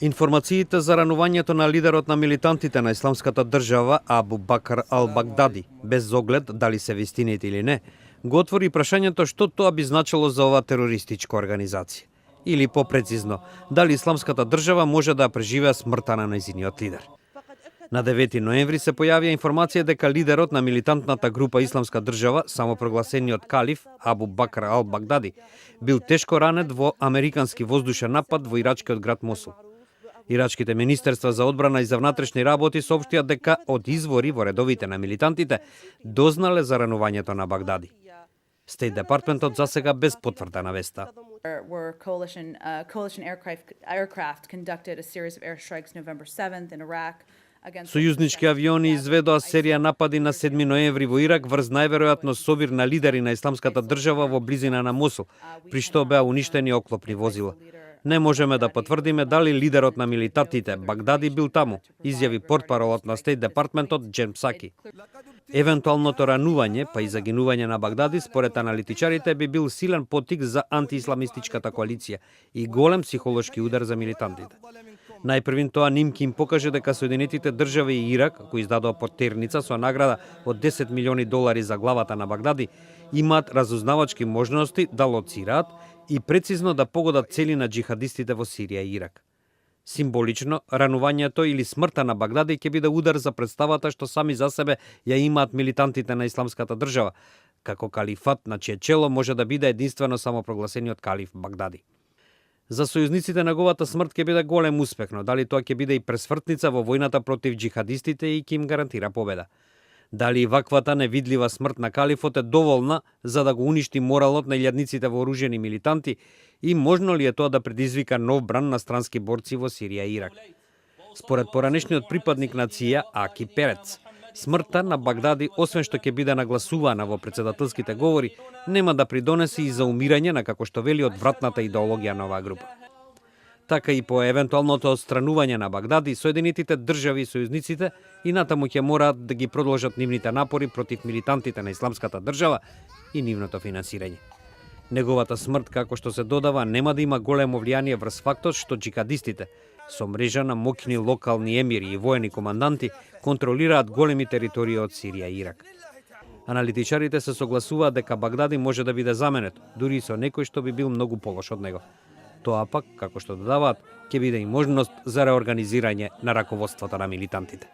Информациите за ранувањето на лидерот на милитантите на Исламската држава Абу Бакр ал-Багдади, без оглед дали се вистините или не, го отвори прашањето што тоа би значило за оваа терористичка организација. Или попрецизно, дали Исламската држава може да преживее смртта на нејзиниот лидер. На 9 ноември се појавија информација дека лидерот на милитантната група Исламска држава, самопрогласениот калиф Абу Бакр ал-Багдади, бил тешко ранет во американски воздушен напад во ирачкиот град Мосул. Ирачките министерства за одбрана и за внатрешни работи соопштија дека од извори во редовите на милитантите дознале за ранувањето на Багдади. Стейт департментот засега без потврдена веста. Сојузнички авиони изведоа серија напади на 7 ноември во Ирак врз најверојатно собир на лидери на Исламската држава во близина на Мосул, при што беа уништени оклопни возила. Не можеме да потврдиме дали лидерот на милитантите Багдади бил таму, изјави портпаролот на Стейт департментот Џен Псаки. Евентуалното ранување, па и загинување на Багдади, според аналитичарите, би бил силен поттик за антиисламистичката коалиција и голем психолошки удар за милитантите. Најпрвин тоа нимки им покаже дека Соединетите држави и Ирак, кои издадоа портерница со награда од 10 милиони долари за главата на Багдади, имаат разузнавачки можности да лоцираат и прецизно да погодат цели на джихадистите во Сирија и Ирак. Символично, ранувањето или смртта на Багдади ќе биде удар за представата што сами за себе ја имаат милитантите на Исламската држава, како калифат на чие чело може да биде единствено самопрогласениот калиф Багдади. За сојузниците неговата смрт ќе биде голем успех, но дали тоа ќе биде и пресвртница во војната против джихадистите и ќе им гарантира победа? Дали и ваквата невидлива смрт на калифот е доволна за да го уништи моралот на илјадниците вооружени милитанти и можно ли е тоа да предизвика нов бран на странски борци во Сирија и Ирак? Според поранешниот припадник на ЦИА Аки Перец, смртта на Багдади, освен што ќе биде нагласувана во председателските говори, нема да придонеси и за умирање на, како што вели, одвратната идеологија на оваа група. Така и по евентуалното отстранување на Багдади, Соединетите држави и сојузниците и натаму ќе мораат да ги продолжат нивните напори против милитантите на Исламската држава и нивното финансирање. Неговата смрт, како што се додава, нема да има големо влијание врз фактот што джихадистите со мрежа на моќни локални емири и воени команданти контролираат големи територии од Сирија и Ирак. Аналитичарите се согласуваат дека Багдади може да биде заменет, дури и со некој што би бил многу полош од него. Тоа пак, како што додаваат, ќе биде и можност за реорганизирање на раководството на милитантите.